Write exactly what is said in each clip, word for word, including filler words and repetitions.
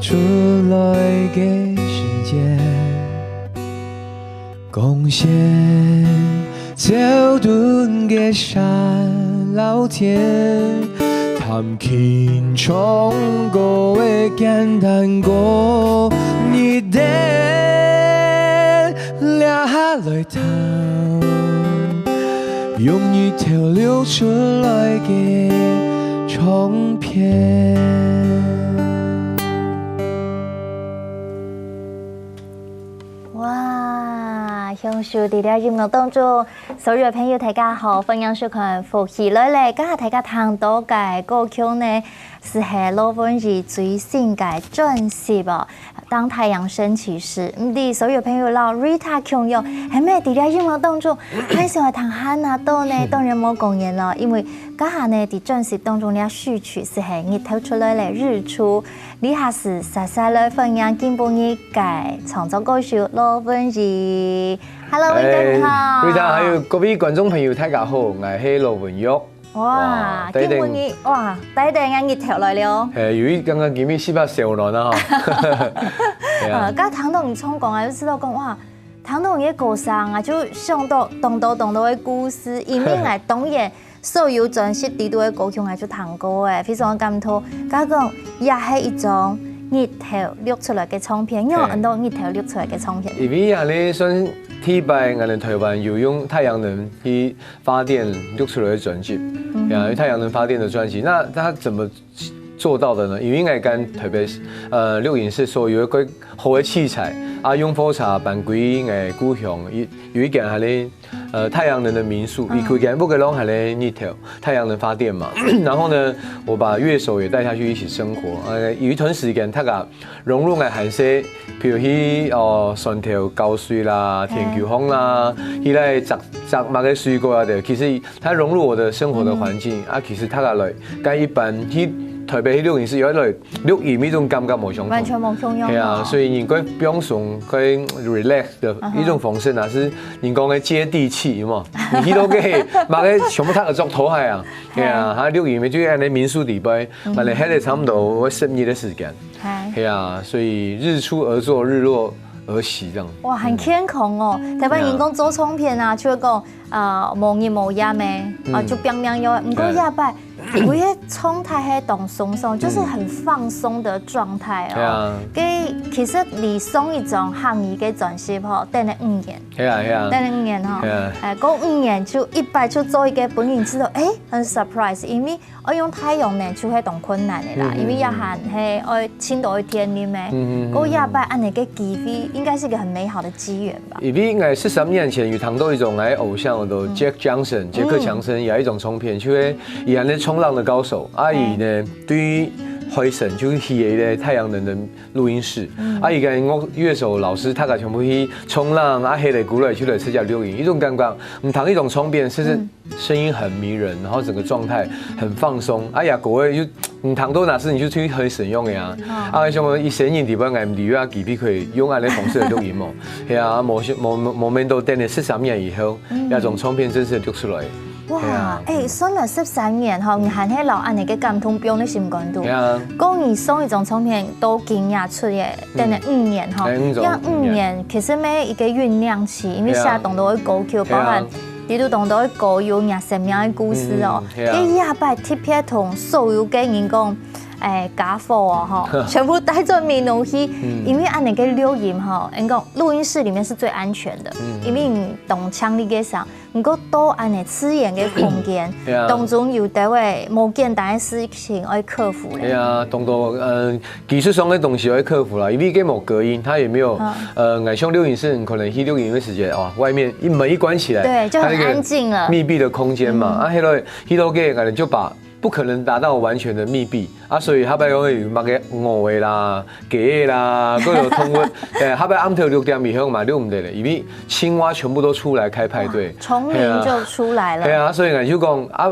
出來个時節，光線照等个山老天，談輕唱歌个簡單歌，你等這下來聽，用日頭錄出來个唱片。 哇，享受在這音樂當中，所有朋友大家好，歡迎收看《福氣來了》。今下大家聽到个歌曲呢，係羅文怡最新个專輯哦，《當太陽升起時》。毋知所有朋友摎Rita共樣，係毋係在這音樂當中，還想愛聽還多呢？當然無講完咯，因為今下呢，在專輯當中這序曲係日頭出來了，日出。 這下係煞煞來歡迎今晡日个創作歌手羅文怡。Hello，文怡哥你好。哎，Rita，還有各位觀眾朋友，大家好，𠊎係羅文玉。哇，哇，今晡日，哇，帶等𠊎日頭來了。哎，由於剛剛今日四百小暖啊，哈。對啊。呃，剛聽到你唱歌啊，就知道講，哇，聽到你个歌聲啊，就想到當多當多个故事，因為𠊎當然 所有專輯裡肚个歌曲，𠊎就聽過誒，非常感動。佢講，也係一張日頭錄出來个唱片，因為很多日頭錄出來个唱片。因為恁呢算第一擺，𠊎等台灣有用太陽能去發電錄出來个專輯。嗯。呀，太陽能發電的專輯，那他怎麼做到的呢？因為𠊎跟台北，呃，錄音室所有个好个器材啊，用火車搬歸𠊎故鄉，有，有一間恁呢 呃，太陽能的民宿，嗯。佢規間屋个攏還咧日頭，太陽能發電嘛。然後呢，我把樂手也帶下去一起生活。呃，有一段時間，大家融入來還係，比如去，哦，蒜頭搞水啦，嘿。田坵荒啦，去來摘，摘麼个水果啊的。其實它融入我的生活的環境，嗯。啊，其實大家來，跟一般去台北去錄音室，有來錄音，一種感覺無相同。完全無共樣哦。係啊，所以你會放鬆，會relax 的一種方式呢，嗯哼。是人講个接地氣，有無？你去到个，麼个全部他个做頭海啊，嘿。係啊，他錄音就在那民宿裡背，嗯。反正還得差不多我十日的時間。嘿。係啊，所以日出而作，日落而息這樣。哇，很健康哦。嗯。台灣人講做唱片啊，就會講，呃，無日無夜咩，啊，嗯。就拚拚喲。毋過，哎。這擺 有一个狀態係當鬆鬆，就是很放鬆的狀態哦。嗯。對啊。該其實你上一張客語个專輯吼，等了五年。係啊，係啊。等了五年吼。係啊。哎，過五年就一擺就做一个本人知道，哎，很surprise，因為愛用太陽能就會當困難的啦，嗯，嗯，因為也還係愛盡多个電力咩。嗯，嗯，嗯。過這擺恁呢个機會，應該是一个很美好的機緣吧。因為𠊎十三年前有聽到一種𠊎偶像的Jack Johnson，傑克強森有一種唱片，就係佢恁呢衝浪的高手，啊，佢呢，對海脣就起了一个太陽能的錄音室，啊，佢跟樂，樂手老師大家全部去衝浪，啊，下來過來就來自家錄音，一種感覺，毋同一種唱片，其實聲音很迷人，然後整個狀態很放鬆，啊，也過會又，你聽到哪時你就去海脣用的啊，啊，像一生人裡背，𠊎毋知有機會可以用恁呢方式來錄音無？係啊，無，無，無，無面到等了十三年以後， 嗯。這種唱片正式錄出來。哇，係啊。哎，算了十三年吼，你還係摎恁呢个感動放在心肝肚。係啊。講你上一張唱片到今也出个，等了五年吼，嗯。哎，五張，這五年其實乜一个醞釀期，因為寫當多个歌曲，係啊。包含裡肚當多个歌有你生命个故事哦。嗯，係啊。該這擺特別同所有个人講，哎，家伙哦吼，全部帶轉美濃去，嗯。因為恁呢个錄音吼，人講錄音室裡面是最安全的，嗯。因為你當強烈个聲， 毋過到恁呢自然个空間，係啊。當中有兜仔無簡單个事情愛克服咧。係啊，當多，呃，技術上个東西愛克服啦，因為佢無隔音，它也沒有，嗯。呃，𠊎想錄音室可能去錄音个時節，哇，外面一門一關起來，對，就很安靜了。它那個密閉的空間嘛，嗯。啊，迄落，迄落个可能就把不可能達到完全的密閉，啊，所以後擺會有麼个鵝仔啦、雞仔啦，各種動物，誒，後擺暗頭六點以後嘛，錄毋得了，因為青蛙全部都出來開派對。哇，叢林就出來了。係啊，係啊，所以𠊎就講啊，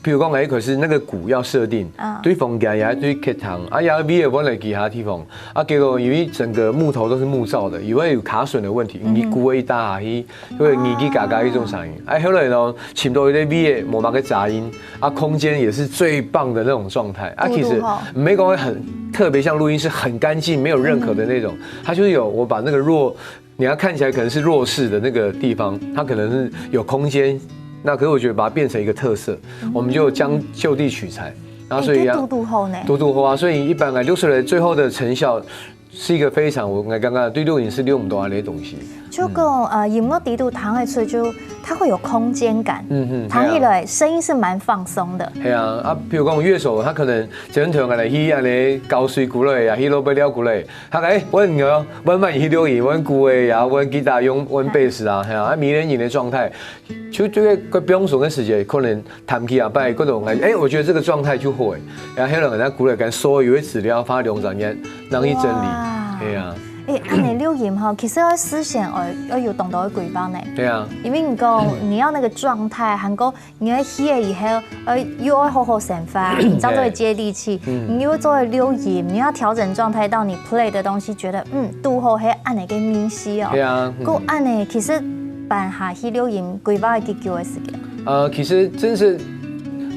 比如講，哎，可是那個鼓要設定，啊。對房間也對客廳，啊，也尾仔搬來其他地方，啊，結果因為整個木頭都是木造的，因為有卡榫的問題，嗯哼。你鼓仔一打下去，就會嘰嘰嘎嘎一種聲音。哎，後來呢，尋到一個尾仔，無麼个雜音，啊，空間也是最棒的那種狀態。啊，其實堵堵好。沒講很特別，像錄音室很乾淨，沒有任何的那種，嗯。它就是有我把那個弱，你要看起來可能是弱勢的那個地方，它可能是有空間。那可是我覺得把它變成一個特色，嗯。我們就將就地取材。然後所以啊，哎，這堵堵好呢。堵堵好啊，所以一般來錄出來最後的成效是一個非常，我剛剛對錄影是錄不到的東西。就講，嗯。呃，音樂底肚彈下去就它會有空間感，嗯哼，聽起來聲音是蠻放鬆的。對啊。對啊，啊，比如講樂手，他可能整團來去按呢搞水鼓嘞，啊，去落尾了鼓嘞， 大概，阮哦，阮嘛去錄音，阮鼓仔啊，阮吉他用，阮bass啊，係啊，啊，迷人人的狀態，就這個，个放鬆的時節，可能彈吉他擺，各種，哎，我覺得這個狀態就好誒。然後還有人家鼓仔跟所有的資料發兩張頁，讓你整理，哇。係啊。哎，按呢錄音吼，其實要事先哦，要有懂得規劃呢。對啊。因為你講，你要那個狀態，還有 你愛去了以後，呃，又愛好好生活，你正做得接地氣，嗯。你又做得錄音，你要調整狀態到你play的東西，覺得，嗯，堵好係按呢个味緒哦。對啊，嗯。過按呢，其實辦下去錄音，規劃幾久的時間？呃，其實真是，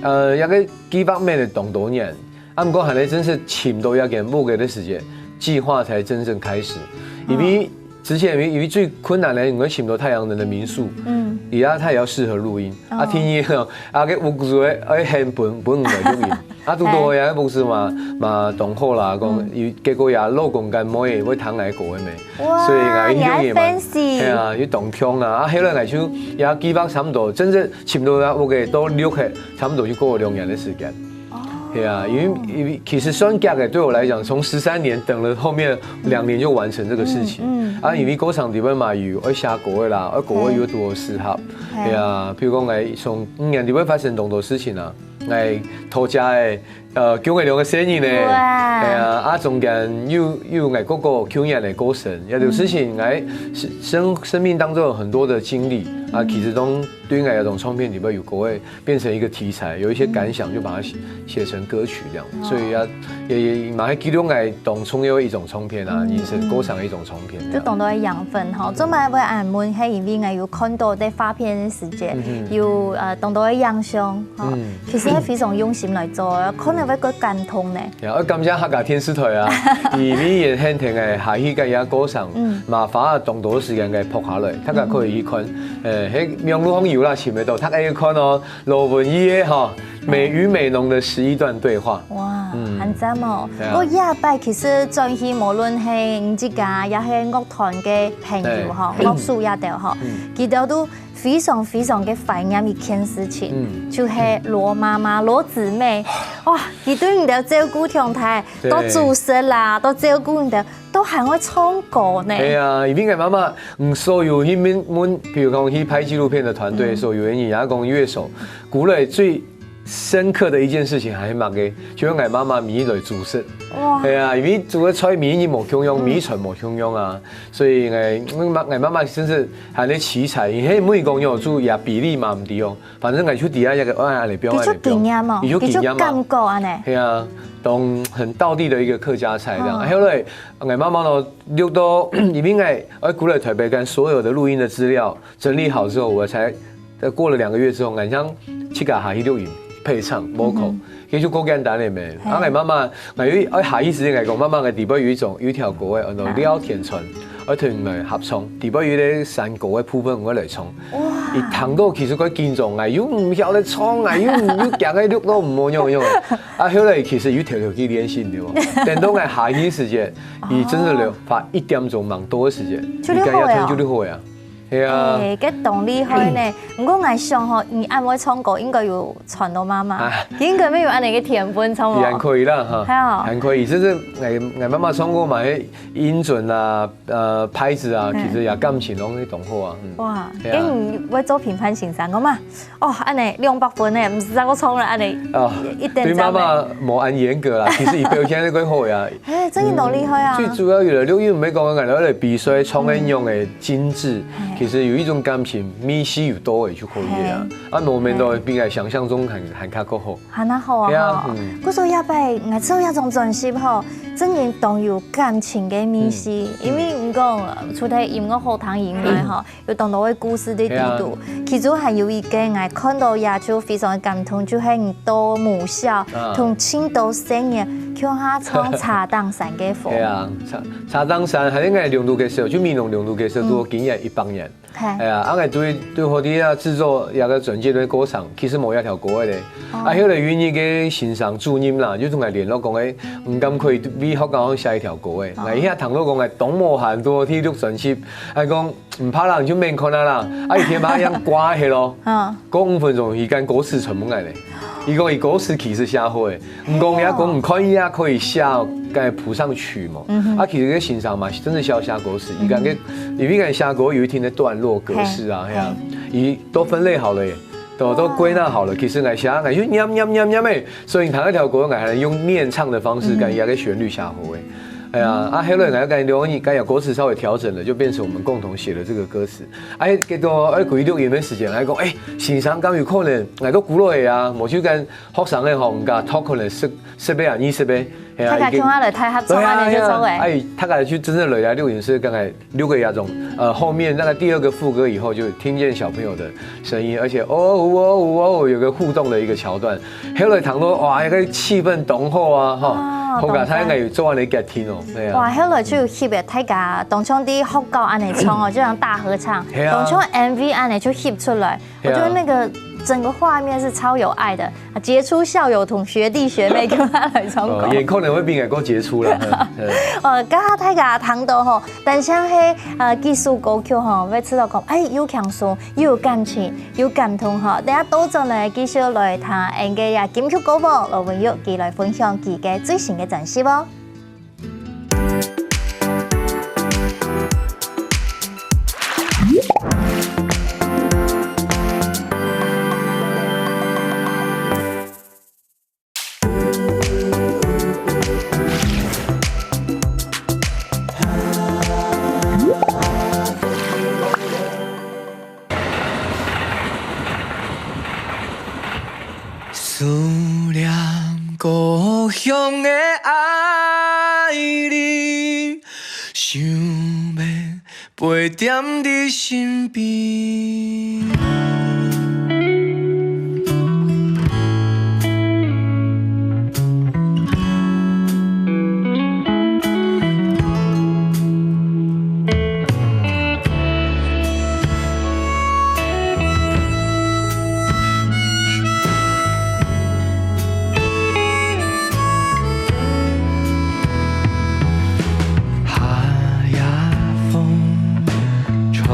呃，那個計劃乜係當多年，啊，毋過還係真是尋到一間屋个時節，計劃才真正開始。因為 之前因為，因為最困難的，因為尋到太陽能的民宿，嗯。而且它也要適合錄音。啊，哦。天氣哦，啊，該屋主愛，愛喊本，本來錄音。啊，堵堵好啊，屋主嘛，嘛同好啦，講，嗯。有，結果也老公跟妹會聽𠊎歌个咩。哇，所以𠊎去錄音嘛，你還fancy。係啊，去當強啊。啊，後來𠊎就也計劃差不多，真正尋到啊，屋个都錄个，差不多就過兩年的時間。 哦。對啊，因為，因為其實算遽个，對我來講，從十三年等了後面兩年就完成這個事情。嗯，嗯，啊，因為歌唱裡面嘛，有愛寫歌个啦，愛歌个有多適合。嘿。對啊，比如講，來從五年裡面發生當多事情啊，來頭家的，呃，叫𠊎兩個生日呢。哇。對啊，啊，中間又，又𠊎哥哥舊年的過身，也有事情，嗯。來生，生，生命當中有很多的經歷啊，嗯。其實都對𠊎這種唱片裡面有歌个 變成一個題材，有一些感想就把它寫，寫成歌曲這樣。哦。所以啊，也，也嘛係記錄𠊎當重要的一種唱片啊，嗯，也是歌唱的一種唱片這樣。就當多个養分吼，做麼个會恁問，係因為𠊎有看到在發片的時節，嗯哼。有，呃，當多个影像吼，嗯。其實係非常用心來做的，看了會更感動呢。 呀，愛感謝客家電視台啊，佢每年限定个下去个一個歌聲，嗯。嘛花當多時間个拍下來，大家可以去看。嗯。呃，係網路上有啦，尋得到，大家去看哦。羅文義个吼，美與美濃的十一段對話。哇，嗯。很讚哦。對啊。不過這擺其實轉去，無論係你自家，也係樂團个朋友吼，對。樂手也得吼，嗯。佢兜都 非常非常个懷念一件事情，嗯。就係羅媽媽、羅姊妹。哇，佢對你兜照顧長大，對。都煮食啦，都照顧你兜，都還會唱歌呢。對啊，因為𠊎媽媽，嗯，所有去問，問，比如講去拍紀錄片的團隊，嗯。所有的人也講樂手，鼓仔最深刻的一件事情還係麼个？就係𠊎媽媽每日來煮食。哇。對啊，因為煮个菜每日無共樣，嗯。每餐無共樣啊。 所以𠊎，𠊎媽，𠊎媽媽甚至還在取材，因為每個人煮个比例嘛毋一樣，反正𠊎就底下一個，哎，恁樣放，恁樣放。佢就經驗哦，佢就經驗嘛。佢就感覺恁樣。係啊，當很道地的一個客家菜這樣。哦。後來，𠊎媽媽呢，錄到，因為𠊎，𠊎鼓仔台北跟所有的錄音的資料整理好之後，我才 呃，過了兩個月之後，𠊎正自家下去錄音配唱vocal，嗯哼。其實就過簡單个咩。嘿。啊，𠊎媽媽，𠊎有一，啊，下去時間來講，媽媽个底背有一種，有一條歌个，安到廖天川，愛同𠊎合唱，底背有一個山歌个部分，𠊎來唱。哇。一聽到其實較緊張，𠊎又毋曉得唱，𠊎又，又驚𠊎錄到毋好樣樣。啊，後來其實有偷偷去練習，對無？等到𠊎下去時間，佢真的花一點鐘，蠻多个時間，就錄好了哦。佢自家就錄好啊。 係啊。欸，該當厲害呢！毋過𠊎想吼，你恁會唱歌，應該有傳到媽媽，啊。應該乜有恁樣个天分，著無？也還可以啦，哈。係啊。還可以，就是，欸，欸，媽媽唱歌嘛，彼音準啊，呃，拍子啊，嗯。其實也感情攏當好啊，嗯。哇，係啊。該你會做評判先生个嘛？ 哦，恁樣兩百分呢，毋使再過唱了，恁樣哦，一等獎呢。對媽媽無恁嚴格啦，其實佢表現得較好呀。欸，真个當厲害啊！嗯，最主要有了錄音，毋係講𠊎來比賽唱个樣个精緻，嘿。其實有一種感情，味緒有到位就可以了啊。啊，無面到比𠊎想像中還還較過好。還較好啊，係啊，吼。嗯。故所這擺𠊎做這種專輯吼，真正當有感情个味緒，嗯。因為你講，呃，除了音樂好聽以外，嗯。吼，有當多个故事在裡肚。係啊。其中還有一個𠊎看到也就非常感動，就係你到母校，啊。同盡多細人共下唱《茶當山》个歌。係啊，茶茶當山，還有𠊎兩度个時候，就美濃兩度个時候，嗯。都今年一百年。 嘿。哎呀，啊，𠊎對對好啲啊，製作這個專輯个過程，其實無這條歌个咧。哦。啊，後來有一個先生主任啦，就同𠊎聯絡講，哎，毋敢可以為學校寫一條歌个。哦。𠊎一下聽到講，哎，當無閒，都去錄專輯，還講毋怕啦，你就免看啊啦，啊，一天把樣掛起咯。嗯。過五分鐘，佢間歌詞傳分𠊎咧。佢講佢歌詞其實寫好个， 毋過人家講，哦。你看一下可以下，該譜上曲嘛。嗯哼。啊，其實這先生嘛，真的是要下歌詞，嗯哼。佢感覺，因為感覺下歌有一定的段落格式啊，嘿。係啊，嘿。佢都分類好了耶，都都歸納好了。其實𠊎寫，𠊎就念念念念誒，所以你彈那條歌，𠊎還能用念唱的方式，嗯哼。跟一個旋律下河誒。哎呀，啊，後來𠊎跟劉文義，該有歌詞稍微調整了，就變成我們共同寫了這個歌詞。哎，結果，哎，過一段時間，還講，哎，先生，敢有可能，𠊎都鼓勵个啊，無就跟 學生个吼，毋敢讀可能十十个啊，二十个，係啊，大家已經共下來大合唱，對啊，恁樣就做誒。對啊，哎，大概就真正來到錄音室，剛才六個那種，呃，後面那個第二個副歌以後，就聽見小朋友的聲音，而且哦哦哦哦，有個互動的一個橋段，後來聽到哇，那個氣氛當好啊，吼，哦，好感，當讚。他應該有做恁樣个聽哦，對啊。哇，後來就翕誒，大家當像在學校恁樣唱哦，就像大合唱，係啊。當像M V恁樣就翕出來。 我覺得那個整個畫面是超有愛的，啊，傑出校友同學弟學妹共下來唱歌。哦，也可能會比𠊎更傑出啦，嗯，嗯。哦，剛剛大家聽到吼，單淨係，呃，幾首歌曲吼，會知道講，哎，又輕鬆，又有感情，又感動吼。等下倒轉來繼續來聽，𠊎个呀金曲歌王羅文玉佢來分享佢个最新个專輯哦。 思念故鄉的愛人，想欲陪踮你身邊。 夏夜風，吹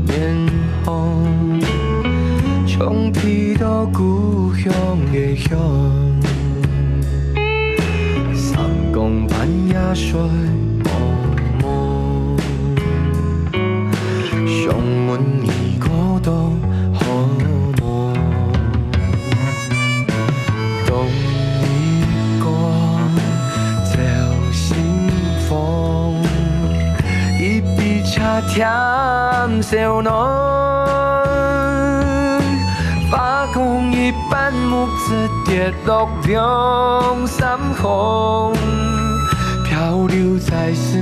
遠方，像飛到故鄉的香。三更半夜睡茫茫，想問你過到好無？ 東瀛歌，照心房，一杯茶添燒暖。花光一半木子跌落兩三行，漂流在思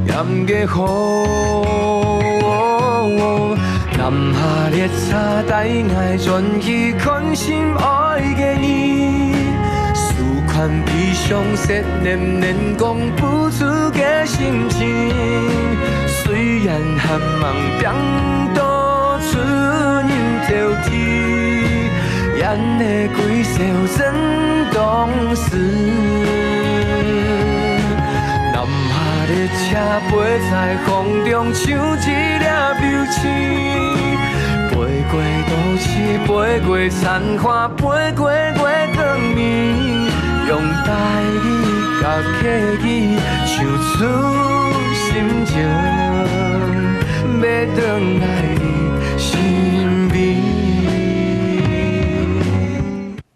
念的河。南下列車帶𠊎轉去看 心愛的你，思款悲傷，雪連連，講不出个心情。雖然向望病到出人頭地，眼淚歸笑真當時。南下列車飛在風中，像一粒流星，飛過都市，飛過山 花飛過月光暝，用台語佮客語唱出心情，欲轉來你身邊。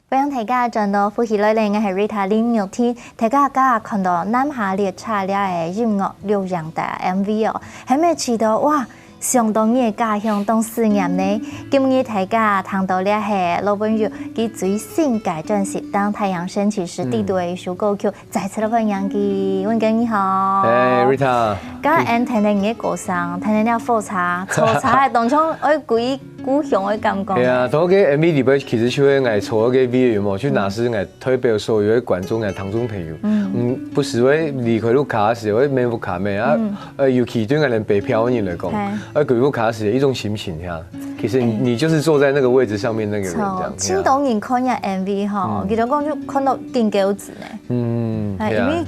歡迎大家轉到福氣來了，𠊎係Rita林玉婷。大家剛剛看到南下列車這个音樂錄影帶MV哦，還沒試到哇，想到你个家鄉當思念呢。今日大家聽到个係羅文玉佢最新个專輯《當太陽升起時》裡肚个一首歌曲，再次來歡迎佢。文哥你好。哎，Rita，剛剛聽聽你个歌聲，聽聽你个火車，坐車个當中，愛歸故鄉个感覺。係啊，同个M V裡背其實就係𠊎坐个V有無，就拿時𠊎代表所有个觀眾个聽眾朋友，嗯，不時會離開屋下時會面屋下咩啊，呃，尤其對𠊎等北漂个人來講，呃，歸屋下時一種心情呀。其實你你就是坐在那個位置上面那個人這樣。盡多人看个M V吼，佢就講就看到緊狗子呢。嗯，哎，係啊因為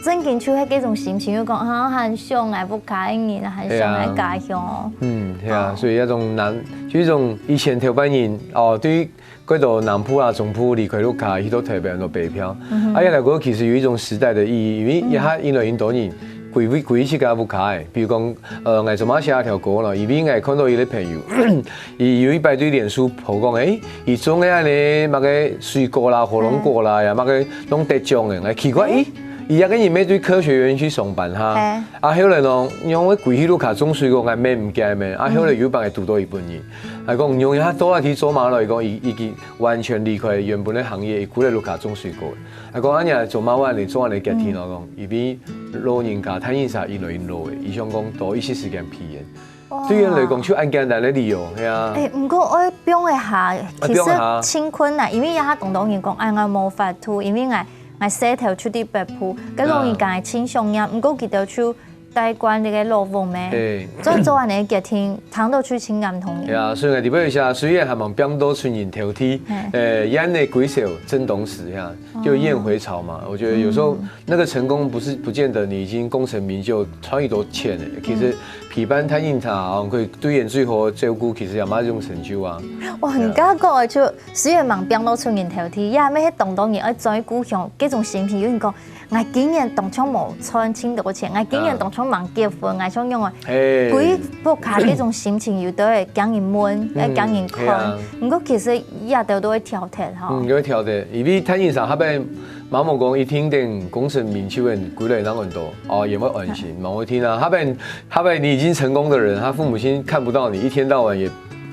正經就係這種心情，又講啊，很想愛屋下个人，很想愛家鄉哦。嗯，係啊，所以那種難，就一種以前頭擺人哦，對於過到南部啊、中部離開屋下，去到台北、到北漂，啊，也來講其實有一種時代的意義，因為也還因為很多人歸歸歸自家屋下誒，比如講，呃，𠊎做麼寫條歌咯，因為𠊎看到一個朋友，佢有一擺對臉書po講，誒，佢種个恁呢，麼个水果啦、火龍果啦，呀，麼个攏得獎誒，𠊎奇怪，誒，佢這個人乜對科學園去上班哈，啊，後來呢，因為歸去屋下種水果，𠊎乜毋驚咩，啊，後來有一擺堵到一本人。 還講用一下多啊去做嘛咯，佢講已已經完全離開原本个行業，佢過來屋下種水果。還講恁樣做嘛，我恁樣做恁樣決定咯，講因為老人家、大人儕越來越老誒，佢想講多一些時間陪佢。對佢來講，就恁簡單个理由，係啊。哎，毋過愛放一下，其放一下實真困難，因為也當多人講，哎，𠊎無法度，因為𠊎𠊎細頭出去北部，該老人家真想念，毋過佢兜就帶慣這個老屋咩，對。做做恁樣个決定，聽到就真感動人。係啊，所以𠊎特別一下，雖然還吂變到出人頭地，誒，雁的歸首正當時呀，就雁回巢嘛。我覺得有時候那個成功不是不見得你已經功成名就，賺很多錢誒，其實陪伴大人儕，可以對佢最好个照顧，其實也嘛一種成就啊。哇，你剛剛講个就雖然吂變到出人頭地，也乜係當多人愛轉故鄉，這種心情有人講，𠊎今年當初無賺盡多錢，𠊎今年當初吂結婚，𠊎想用个。嘿，歸屋下這種心情，有兜會驚人問，會驚人看。毋過其實也兜都會挑剔吼。嗯，有挑剔，因為大人儕下背媽媽講一定等功成名就个歸來那很多，哦，也會安心，嘛會聽啊。下背下背你已經成功的人，他父母親看不到你，一天到晚也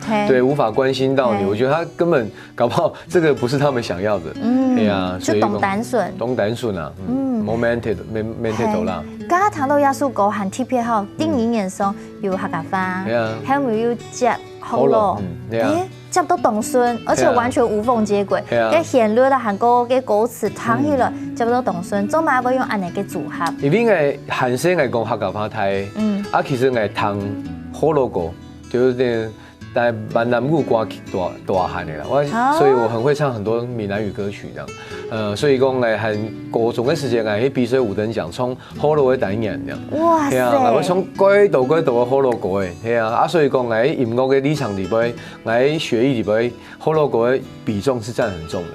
嘿，對無法關心到你，嘿我覺得他根本搞不好這個不是他們想要的。嗯對啊，就當單純。當單純啊，嗯，無 mental 無 mental 啦。剛剛談到這首歌還特別吼，電影院上有客家話，對啊還有有接學老，嗯，對啊。誒，接到當順，而且對啊完全無縫接軌，對啊該旋律啦，還過該歌詞聽起來接到當順，做麼會用恁樣个組合？因為𠊎還細𠊎講客家話大，嗯啊，其實𠊎聽學老歌，就是在閩南語歌曲大大漢的啦，我哦所以我很會唱很多閩南語歌曲這樣，呃，所以講𠊎還高中的時間，𠊎去比賽五燈獎唱學老个單元這樣。哇係啊，𠊎會塞！唱幾多幾多个學老歌誒，係啊，啊，所以講𠊎音樂个立場裡背，𠊎學藝裡背，學老歌个比重是佔很重的。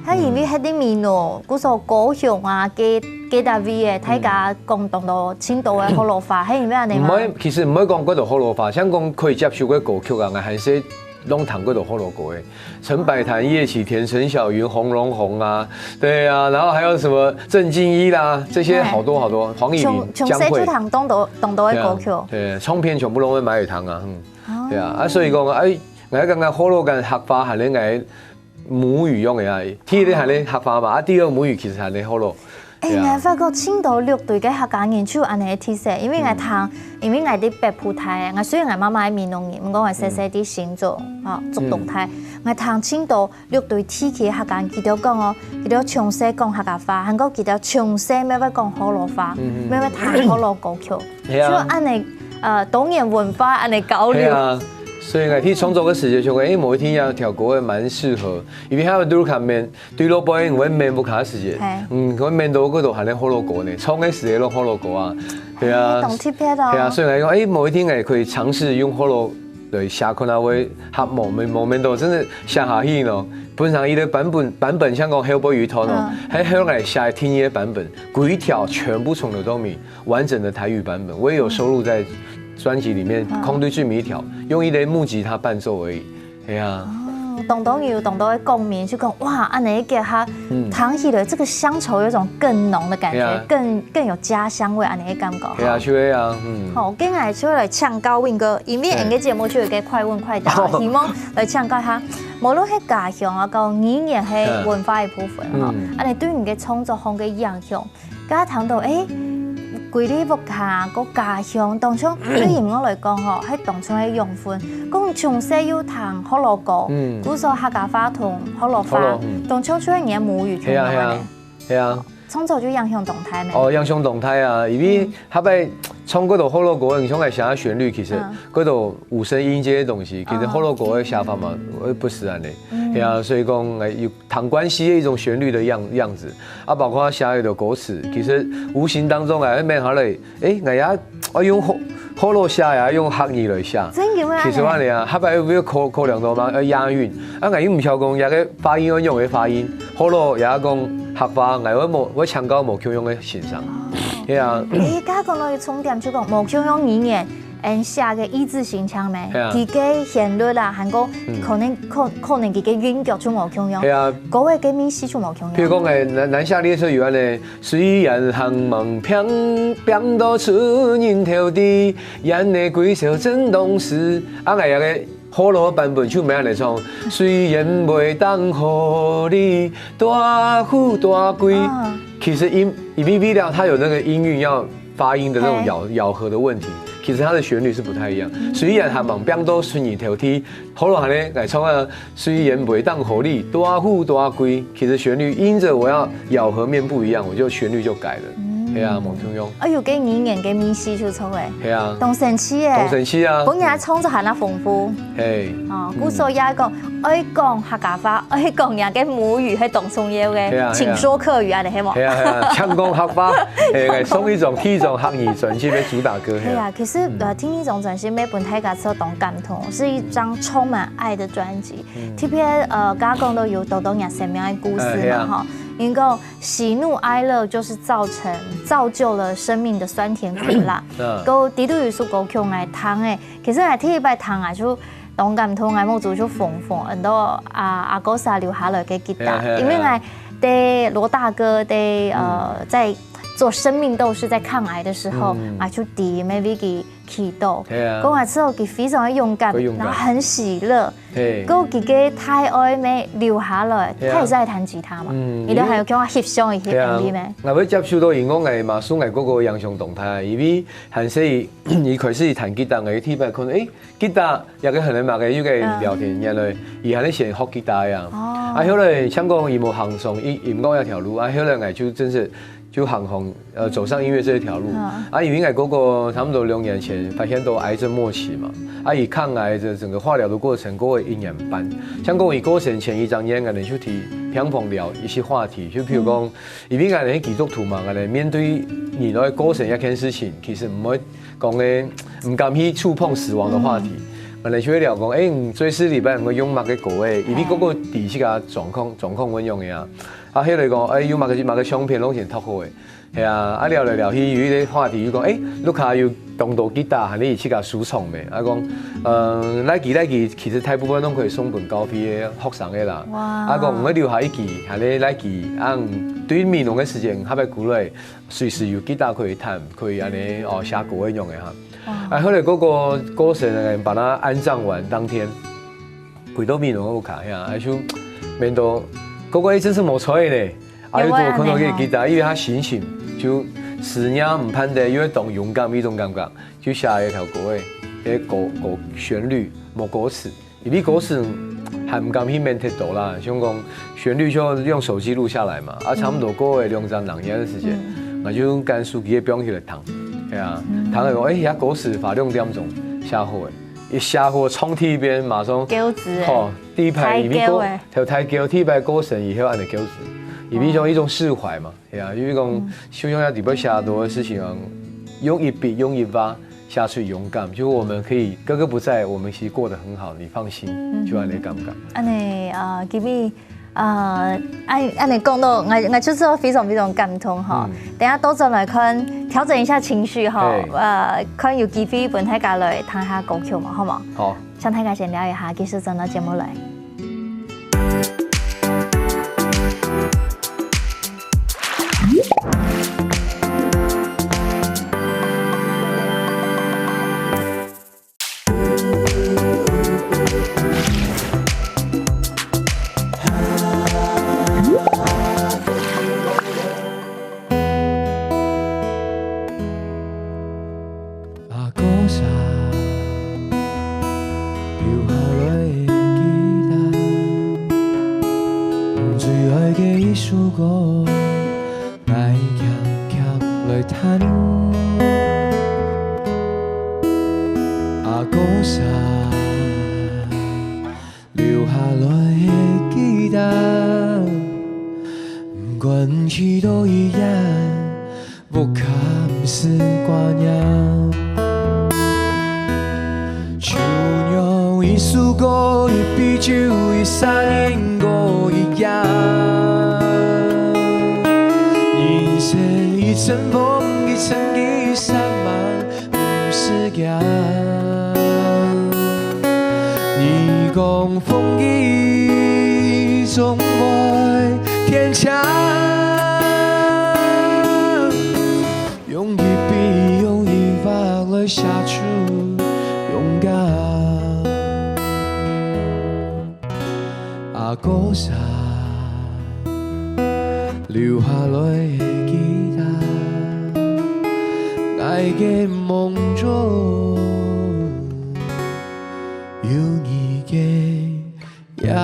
佢因為該个美濃，故所高雄啊，該該搭位个，大家講當多盡多个學老話，係因為恁樣嘛？毋會，其實毋會講幾多學老話，像講可以接受个歌曲啊，𠊎還係攏聽幾多學老歌誒，陳百潭、葉啟田、陳小雲、《紅樓夢》啊，對啊，然後還有什麼鄭敬一啦，這些好多好多，黃乙從玲、江蕙從細就，聽當多當多个歌曲。對啊，對，唱片全部攏會買來聽啊，嗯，對啊，啊，所以講，哎，𠊎感覺學老跟客話還係𠊎母語用个啊，第一還係客話嘛，啊，第二母語其實還係學老。哎，對啊𠊎發覺盡多六堆个客家人就恁樣个特色，因為𠊎聽，因為𠊎在北部大，𠊎雖然𠊎媽媽係美濃人，毋過𠊎細細在新竹，吼，竹東大，𠊎聽盡多六堆地區客家人，佢兜講哦，佢兜從細講客家話，還過佢兜從細乜會講學老話，乜會聽學老歌曲，就係啊恁樣，呃，多元文化恁樣交流。係啊，所以𠊎去創作个時節就講，誒，某一天有條歌會蠻適合，因為佢有對看面，對落背，𠊎面屋下个時節係，嗯，𠊎面到嗰度還係學老歌呢，唱个時節都學老歌啊，對啊，當特別哦。對啊，所以𠊎講，誒，某一天𠊎可以嘗試用學老來寫看下會合無，無面到真的寫下去咯。本上一個版本版本像講後背有一段哦，還後來寫第二個版本，歸條全部從頭到尾完整的台語版本，我也有收錄在專輯裡面，空對最尾一條，用一個木吉他伴奏而已。哎呀，當多人有當多个共鳴，就講哇，恁樣結合，嗯，聽起來這個鄉愁有一種更濃的感覺，係啊。更更有家鄉味恁樣个感覺。係啊，就係啊，嗯。好，今日就來請教Win哥，因為，係，𠊎个節目就有個快問快答，哦，希望來請教下，無論係家鄉啊，講語言係文化的部分哈，嗯，恁樣對你个創作上个影響， 剛剛談到，誒，歸你屋下个家鄉，當中對音樂來講吼，係當中个養分。講從細有聽學老歌，嗯，故所客家話同學老話，學老，嗯，當像就係你个母語共樣个呢。係啊，係啊，係啊。從小就影響當大咩？哦，影響當大啊，因為，嗯，後擺唱過多學老歌，你像來寫旋律，其實，嗯，過多五聲音這些東西，其實學老歌个寫法嘛，會不時恁樣。嗯。係啊，所以講，誒，有 彈關係的一種旋律的樣樣子，啊，包括寫个歌詞，其實無形當中啊，會變下來，誒，𠊎也愛用學學老寫，也用客語來寫。真个咩？其實恁樣啊，後擺有沒有考考量到嘛？要押韻，啊，𠊎又毋曉講這個發音愛用个發音，學老也講客話，𠊎會無會強調無共樣个欣賞，哦，係啊。誒，剛剛講到一個重點，就講無共樣語言， 嗯，寫个意志形象咩？係啊。佢个旋律啦，還過，嗯，可能可可能佢个韻腳就無共樣，係啊。歌个个味緒就無共樣。譬如講，誒，南南下列車有恁樣，雖然行盲拼拼到出人頭地，眼內歸首正當時。啊，𠊎个學老个版本就無恁樣唱，雖然袂當好哩，大富大貴。啊。其實因因為為了它有那個音韻要 發音的那種咬，嗯，咬合的問題，其實它的旋律是不太一樣。嗯。雖然行盲拼到出人頭地，學老恁樣來唱啊，雖然袂當好哩，大富大貴，其實旋律因著我要咬合面不一樣，我就旋律就改了。嗯。係啊，無共樣。哎喲，該語言个味緒就出來。係啊。當神奇耶。當神奇啊。本來創作還較豐富。 嘿。哦，嗯。故所也講，愛講客家話，愛講人个母語，係當重要个。係啊，係啊。請說客語啊，你係無？係啊，係啊，請講客話，嘿，來送一張，提一張客語專輯个主打歌，嘿啊。係啊，其實，嗯。呃，聽這張專輯，每本大家都當感動，是一張充滿愛的專輯。嗯。特別，呃，剛剛講到有多多人生命的故事嘛，哎，係啊。吼，因為講喜怒哀樂就是造成，造就了生命的酸甜苦辣。嗯。都，裡肚有首歌曲來聽誒， 其實𠊎第一擺聽啊，就當感動，𠊎目珠就紅紅，很多啊，阿哥儕留下來个吉他，係啊，係啊，因為𠊎對羅大哥對，呃，嗯。在做生命鬥士，在抗癌的時候，嗯。𠊎就知乜為佢祈禱。係啊。講完之後，佢非常的勇敢，佢勇敢。然後很喜樂。係。過佢个大愛乜留下來，係啊。他也是愛彈吉他嘛。嗯，你都還有跟我翕相一些係啊。MV咩？𠊎會接觸到，因為𠊎嘛，受𠊎哥哥影響當大，因為還細 佢開始彈吉他，𠊎第一擺看，誒，吉他也个很難嘛个，又个聊天，嗯。原來佢還係先學吉他呀。哦。啊，後來像講佢無行上音音樂這條路，啊，後來𠊎就正式就行行，呃，走上音樂這條路。嗯。啊，因為𠊎哥哥差不多兩年前發現到癌症末期嘛，啊，佢抗癌的整個化療的過程過了一年半。像講佢過身前一兩年，𠊎等就提平常聊一些話題，就譬如講，嗯。 因為𠊎等基督徒嘛，𠊎等面對人愛過身這件事情，其實毋會講誒，毋敢去觸碰死亡的話題。嗯。𠊎等就會聊講，誒，你最後禮拜能夠用麼个歌誒？因為哥哥知自家狀況，狀況恁樣个啊。啊，後來講，誒，有麼个，麼个相片攏先擇好誒。係啊，啊，聊來聊去，有一個話題就講，誒，屋下有當多吉他，還係自家收藏咩？啊，講，呃，來支，來支，其實大部分攏可以送分教會个學生个啦。哇。啊，講，𠊎留下一支，還係來支，啊，對美濃个時間，下擺過來，隨時有吉他可以彈，可以恁樣，哦，寫歌个樣个哈。哇。啊，後來哥哥過身，把它安葬完當天，歸到美濃个屋下，啊，就面對哥哥，誒，真是無彩呢。啊，又多看到這个吉他，因為他心情就思念毋盼得，又會當勇敢一種感覺，就寫了一條歌誒，誒，歌，歌旋律，無歌詞。 因為歌詞還毋敢去面貼到啦，像講旋律就用手機錄下來嘛，啊，差不多過了兩三兩年的時間，嗯。𠊎就用乾手機个放起來聽，係啊，嗯。聽了講，誒，這歌詞花兩點鐘寫好誒，一寫好唱第一遍，馬上，狗子誒。吼，第一擺，因為過，太狗誒。頭太狗，第一擺過身以後，恁樣狗子，因為一種，哦。一種釋懷嘛。 係啊，因為講，嗯。就像在裡背寫到个事情啊，用一筆，用一畫，寫出勇敢，就我們可以哥哥不在，我們其實過得很好，你放心，嗯。就恁樣感覺。恁樣，呃，今日，呃，恁，恁樣講到，𠊎，𠊎就知道非常非常感動哈。嗯。等一下倒轉來看，調整一下情緒哈，嘿。呃，看有機會分大家來聽下歌曲嘛，好無？好。請大家先尞一下，繼續轉到節目來。阿哥沙留下來个吉他，最愛个一首歌，𠊎強強來彈。阿哥沙留下來个吉他，毋管去到幾遠， 不堪思掛念。就像一首歌，一杯酒，一儕人過一夜。人生一陣風，一陣雨，煞猛毋使驚。你講風雨總會天晴。 用一筆，用一畫來寫出勇敢。阿哥沙留下來个吉他，𠊎个夢中有你个 呀。啊，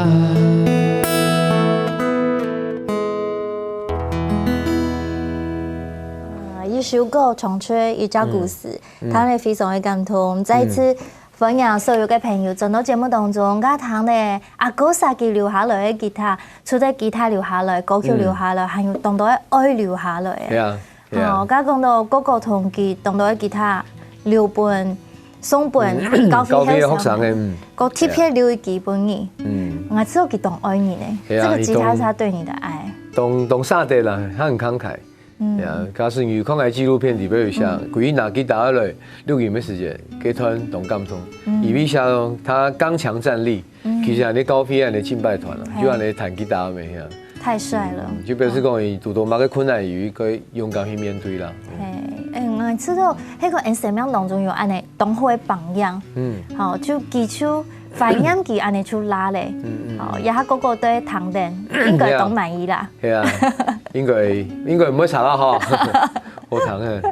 一首歌唱出一隻故事，嗯，嗯。聽了非常个感動。再一次，嗯，歡迎所有个朋友轉到節目當中，𠊎聽了阿哥沙佢留下來个吉他，除了吉他留下來，歌曲留下來，嗯，還有當多个愛留下來个。係啊。 係啊。吼，頭先講到哥哥同佢當多个吉他留分，送分，嗯，教會學生个，教會學生个，嗯。佢特別留一支分你。嗯。𠊎知道佢當愛你呢，係啊，這個吉他是他對你的愛。佢當，當，當捨得啦，他很慷慨。嗯。係啊，假使你有看該紀錄片裡背有寫，嗯，佢拿吉他來錄音个時節，該團當感動。嗯。因為像他剛強站立， 嗯。其實恁樣教會恁樣敬拜團啊，嘿，就恁樣彈吉他个呀。太帥了。嗯，就表示講，佢堵到麼个困難，佢可以勇敢去面對啦。嘿，欸，𠊎知道，該個𠊎生命當中有恁樣當好个榜樣。嗯。吼，就佢就懷念佢恁樣就拉咧。嗯，嗯，吼，嗯。這下哥哥對聽等，應該當滿意啦。係啊，應該，應該毋會差啦吼。 好聽嘿。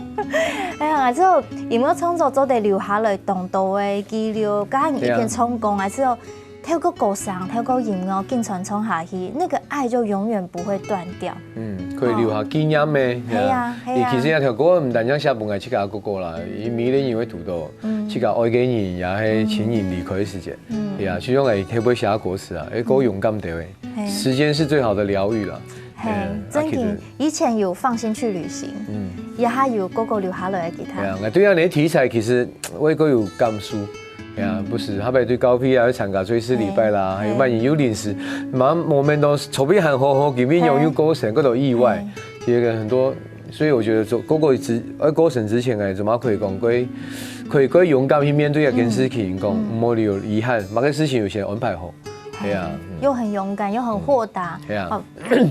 哎呀，就音樂創作做得留下來當多个記錄，剛剛你一邊唱歌，對啊。還是有透過歌聲、透過音樂緊傳唱下去，那個愛就永遠不會斷掉。嗯，可以留下紀念个，哦。係啊，係啊。係啊。佢其實這條歌毋單淨寫分𠊎自家哥哥啦，佢每個人會堵到，嗯。自家愛个人，也係親人離開个時節。嗯。係啊，就像𠊎頭擺寫歌詞啊，欸，歌勇敢兜个。嘿。時間是最好的療癒啦。嘿，嗯，真的，啊，其實 以前有放心去旅行，嗯。這下有哥哥留下來个吉他。對啊，𠊎對恁樣个題材，其實𠊎也有感受。對啊，嗯。不時，後背對教會啊，去參加追思禮拜啦，嘿，還有萬一有臨時，嘿。蠻moment都籌備很好好，今晡日又過身，嘿。各種意外，嘿。其實很多，所以我覺得做哥哥之，呃，過身之前，哎，怎麼可以講，可以，可以，可以勇敢去面對這件事情，嗯。講，嗯。莫留遺憾，麼个事情有先安排好。嘿啊，嘿，嗯。又很勇敢，又很豁達。嗯。嘿啊。哦，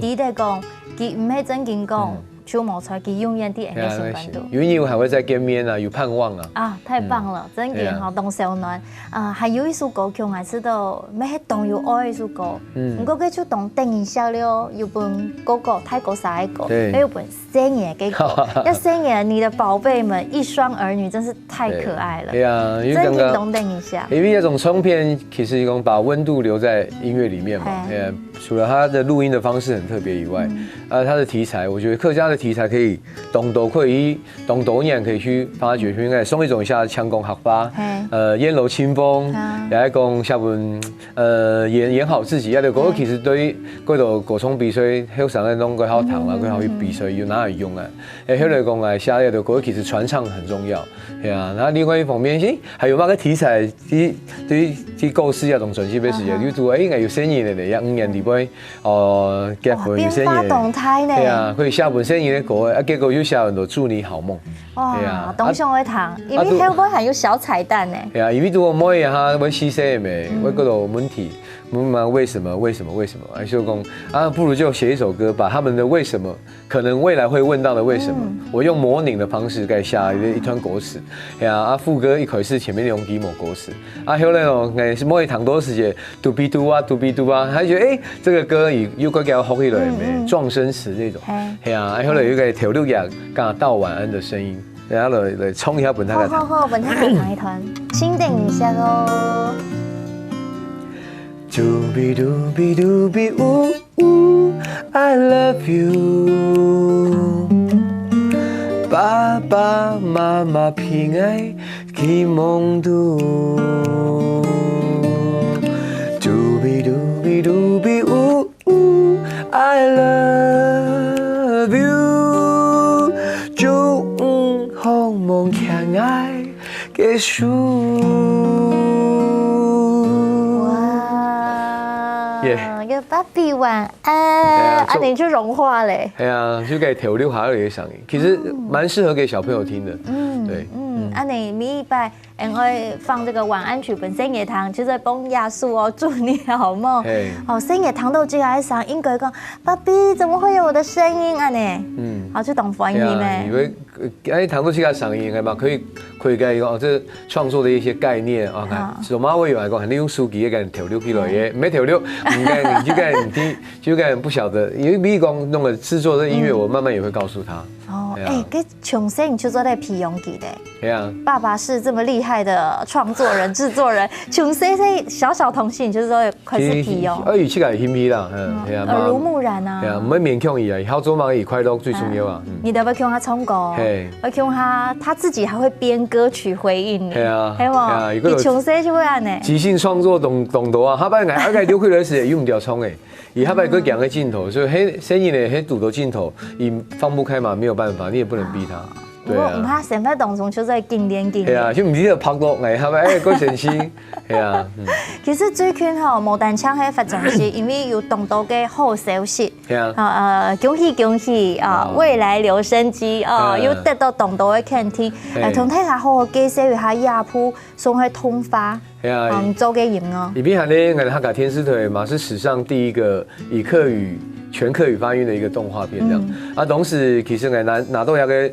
知得講，佢毋係正經講，嗯。就無在，佢永遠在𠊎个心肝肚。對啊，有一日還會再見面啊，有盼望啊。啊，太棒了，嗯。真的吼，對啊。當燒暖。啊，還有一首歌曲，𠊎知道，乜係當有愛个一首歌。嗯。毋過，佢就當得人惜了，有分哥哥，大哥、三哥，對。還有分細人个歌。這細人，你的寶貝們，一雙兒女，真是 太可愛了。對。對啊，因為剛剛，真的當得人惜。因為這種唱片其實講把溫度留在音樂裡面嘛，嘿。對啊，除了它的錄音的方式很特別以外，嗯。啊，它的題材，我覺得客家的題材可以當多，可以當多年可以去發掘，嗯。去應該送一種像唱講客話，嘿。呃，艷樓清風，啊。也係講寫分，呃，演，演好自己，也就講，嘿。其實對於過多歌唱比賽，後生个攏過好聽啦，嗯，過好去比賽，嗯。有拿來用啊。 欸，後來講來寫這條歌其實傳唱很重要，對啊。那另外一方面，欸，還有麼个題材，對，對，對故事啊，同傳奇背時間，啊哈。有做，欸，應該有細人个咧，也五年裡背，哦，結婚有細人个。哇，變化當大呢。對啊，可以寫分細人个歌，啊，結果又寫很多祝你好夢。哇，對啊。當想愛聽，因為啊，後背還有小彩蛋呢。對啊，因為如果妹啊，哈，會四歲咩，嗯。會過多問題。問嘛為什麼為什麼為什麼，還是講啊，不如就寫一首歌，把他們的為什麼，可能未來會問到的為什麼，我用模擬的方式再下一段歌詞，哎呀，啊副歌一開始前面兩句無歌詞，啊後來哦，哎，是莫一談多時節，嘟比嘟啊嘟比嘟啊，他就覺得哎，這個歌又又該給他學起來沒，撞聲詞那種，哎呀，啊後來又該調六雅跟他道晚安的聲音。 然後來來唱一下分大家聽。好好好，分大家聽一段，請等一下哦。嘟比嘟比嘟比呜呜，I love you。爸爸媽媽平安，期望都。嘟比嘟比嘟比呜。 Ooh, I love you，就嗯，好梦看爱个树。哇，耶。个芭比晚安，哎呀，就，啊，你就融化嘞。哎呀，就给调六下的声音，其实蛮适合给小朋友听的。嗯，对，嗯，啊，你每一拜 俺愛放這個晚安曲分細人聽，就係幫耶穌哦，祝你好夢。嘿。哦，細人聽到這個愛想，應該講，爸比，怎麼會有我的聲音啊呢？嗯。好，就當歡喜咩？對啊，因為，呃，哎，聽到這個聲音，哎嘛，可以，可以跟一個，哦，這創作的一些概念啊，看，好。怎麼會有來講，肯定用手機也敢調六起來耶，嘿。沒調六，你看，你就看，你聽，就看不曉得，因為比如講弄了製作的音樂，嗯。我慢慢也會告訴他。哦，對啊。哎，該從細你就做在皮用機的。 对啊。爸爸是這麼厲害的創作人、製作人，從細細小小童星，你就係開始皮用。其實，呃，佢自家興趣啦，嗯，嗯，對啊，耳濡目染啊。對啊，毋會勉強佢啊，好做嘛，佢快樂最重要啊。嗯。你都會叫他唱歌，嘿。會叫他，他自己還會編歌曲回應你，對啊，係無？對啊，有个有你從細就會恁呢。即興創作當，當多啊，下擺𠊎，𠊎个六歲个時節，用毋著唱誒。 佢下擺佢行个鏡頭，所以嘿，生意呢，嘿堵到鏡頭，佢放不開嘛，沒有辦法，你也不能逼他。對啊。不過毋怕生活當中就在訓練訓練。係啊，就毋知道拍到，哎，下擺哎，過神奇，係啊，嗯。其實最近吼，無單淨係發展係因為有當多个好消息，係啊。啊，呃，恭喜恭喜啊，哦。未來留聲機啊，嗯。又得到當多个肯定，嘿。呃，同大家好好介紹一下雅普 送去通話，係啊，嗯，做个音樂。一邊還咧，𠊎等客家電視台嘛是史上第一個以客語全客語發音的一個動畫片這樣。嗯。啊，同時其實𠊎拿拿到一個，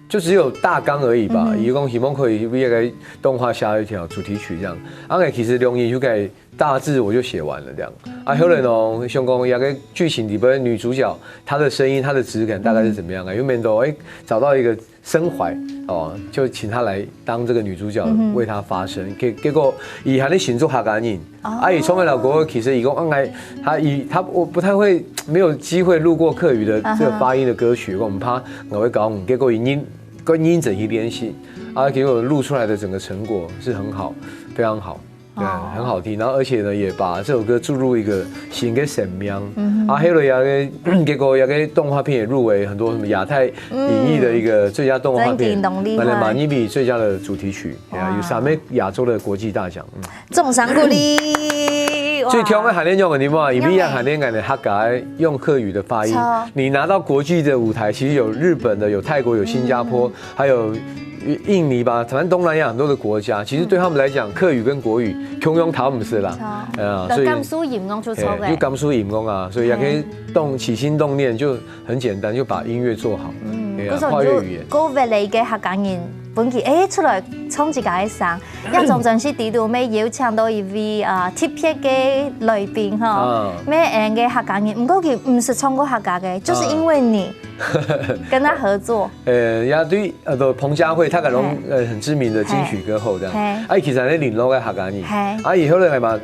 就只有大綱而已吧，嗯哼。一共希望可以為一個動畫下一條主題曲這樣。啊，𠊎其實兩日就該大致我就寫完了這樣。啊，後來呢，像講一個劇情裡邊女主角她的聲音、她的質感大概是怎麼樣啊？因為面都哎找到一個 身懷哦，就請她來當這個女主角，嗯哼。為她發聲。結，結果佢還係新竹客家人，哦。啊，佢唱个老歌，其實佢講，啊，𠊎，他，佢，他，我不太會，沒有機會錄過客語的這個發音的歌曲，啊哈。我很怕，我會搞混。結果佢認，佢認真去練習，啊，結果錄出來的整個成果是很好，非常好。 對，哦。很好聽，然後而且呢，也把這首歌注入一個新的生命。嗯哼。啊，後來也个，結果也个動畫片也入圍很多什麼亞太影藝的一個最佳動畫片，嗯。真的當厲害。完了嘛，尼比最佳的主題曲，哎呀，哦。有三個亞洲的國際大獎，嗯。掌聲鼓勵，哇。最強的還係用的嘛，因為還係用客家用客語的發音，著。你拿到國際的舞台，其實有日本的，有泰國，有新加坡，嗯。還有 印尼吧，反正東南亞很多的國家，其實對他們來講，客語跟國語共樣討毋識啦。著。哎呀，所以，就感受音樂就著了。哎，就感受音樂啊，所以也可以動，起心動念就很簡單，就把音樂做好。嗯，哎呀，故所就跨越語言。過別个一個客家人，本期，哎，出來唱自家个聲，也總算是知道，我們邀請到一位，啊，特別个來賓吼，啊。乜，嗯，个客家人，毋過佢毋識唱過客家个，就是因為你，啊。 跟他合作。呃，也對，呃，彭佳慧，他可能，嘿。呃，很知名的金曲歌后這樣。嘿。啊，其實呢，領落个客家人。嘿。啊，以後來嘛，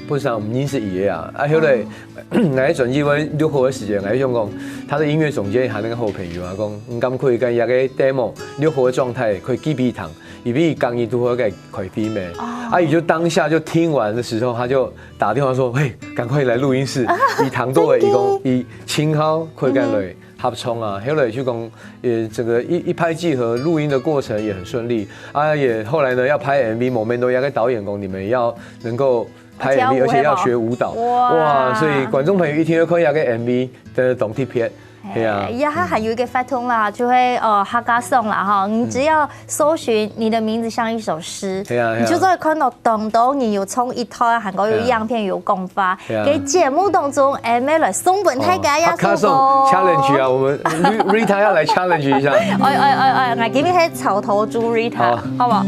不是啊，我們認識佢啊。啊，後來，哦。來轉機會六號的時間，來用講，他的音樂總監還有那個好朋友啊，講，你敢可以跟一個 demo 六號的狀態，可以寄俾佢聽，因為佢講佢都會開會咩。哦。啊，佢就當下就聽完的時候，他就打電話說，喂，趕快來錄音室，佢聽到了，佢講，佢清好，可以跟來。 合唱啊，後來就講，也整個一，一拍即合，錄音的過程也很順利。啊，也後來呢，要拍M V，某面都要跟導演講，你們要能夠拍M V，而且要學舞蹈。哇。哇，所以觀眾朋友一定要看一下个M V，真的當特別。係啊。這下還有一個活動啦，就係，呃，客家song啦，哈，你只要搜尋你的名字像一首詩，係啊，係啊。你就會看到當多人有創意團，還有有影片、有講話，係啊。在節目當中，欸，愛來送分大家呀，客家song challenge啊，我們Ri-，Rita要來challenge一下。哎，哎，哎，哎，𠊎今日係草頭豬Rita，好。好不好？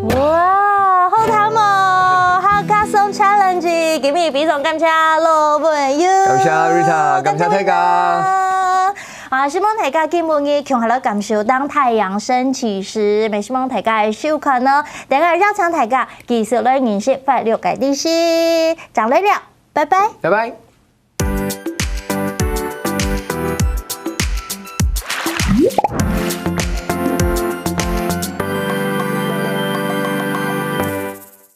哇，好聽哦！客家song challenge，今日非常感謝羅文佑。感謝Rita，感謝大家。啊，希望大家今晡日共下來感受當太陽升起時，也希望大家收看哦。等下邀請大家繼續來認識快樂个知識，正來尞，拜拜。拜拜。